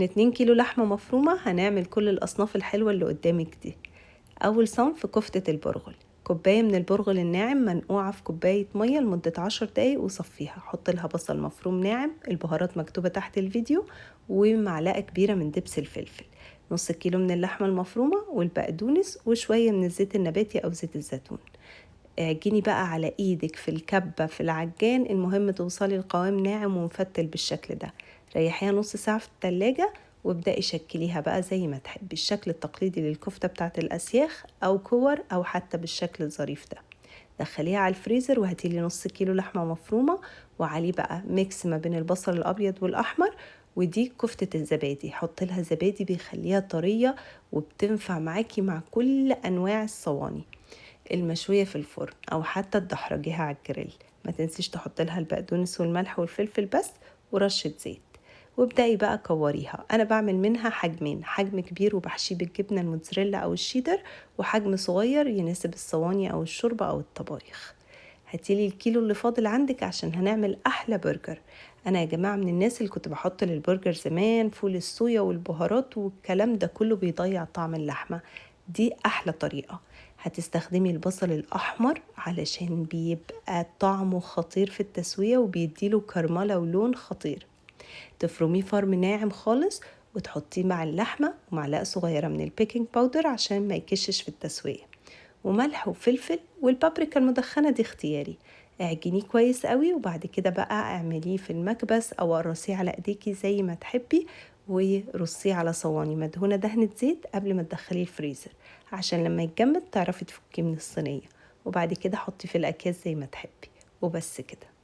من 2 كيلو لحمة مفرومة هنعمل كل الأصناف الحلوة اللي قدامك دي. أول صنف كفتة البرغل، كوباية من البرغل الناعم منقوعة في كوباية مية لمدة 10 دقايق وصفيها. حط لها بصل مفروم ناعم، البهارات مكتوبة تحت الفيديو، ومعلقة كبيرة من دبس الفلفل، نص كيلو من اللحمة المفرومة والبقدونس، وشوية من الزيت النباتي أو زيت الزيتون. اعجني بقى على ايدك في الكبة في العجان، المهم توصلي لقوام ناعم ومفتل بالشكل ده. ريحيها نص ساعة في التلاجة وابدأي شكليها بقى زي ما تحبي، الشكل التقليدي للكفتة بتاعت الأسياخ أو كور أو حتى بالشكل الظريف ده. دخليها على الفريزر وهاتيلي نص كيلو لحمة مفرومة وعليه بقى mix ما بين البصل الأبيض والأحمر، ودي كفتة الزبادي. حط لها زبادي بيخليها طرية وبتنفع معاكي مع كل أنواع الصواني المشوية في الفرن أو حتى تدحرجيها على الجريل. ما تنسيش تحط لها البقدونس والملح والفلفل بس ورشة زيت، وابدأي بقى كوريها. أنا بعمل منها حجمين، حجم كبير وبحشيه بالجبنة الموتزاريلا أو الشيدر، وحجم صغير يناسب الصواني أو الشوربة أو الطبايخ. هاتيلي الكيلو اللي فاضل عندك عشان هنعمل أحلى برجر. أنا يا جماعة من الناس اللي كنت بحط للبرجر زمان فول الصويا والبهارات والكلام ده كله بيضيع طعم اللحمة. دي أحلى طريقة. هتستخدمي البصل الأحمر علشان بيبقى طعمه خطير في التسوية وبيديله كرملة ولون خطير. تفرميه فرم ناعم خالص وتحطيه مع اللحمة، ومعلقة صغيرة من ال baking powder عشان ما يكشش في التسوية، وملح وفلفل، والبابريكا المدخنة دي اختياري. اعجنيه كويس قوي وبعد كده بقى اعمليه في المكبس او قرصيه على ايديكي زي ما تحبي، ورصيه على صواني مدهونه دهنة زيت قبل ما تدخليه الفريزر عشان لما يتجمد تعرفي تفكيه من الصينية، وبعد كده حطيه في الاكياس زي ما تحبي. وبس كده.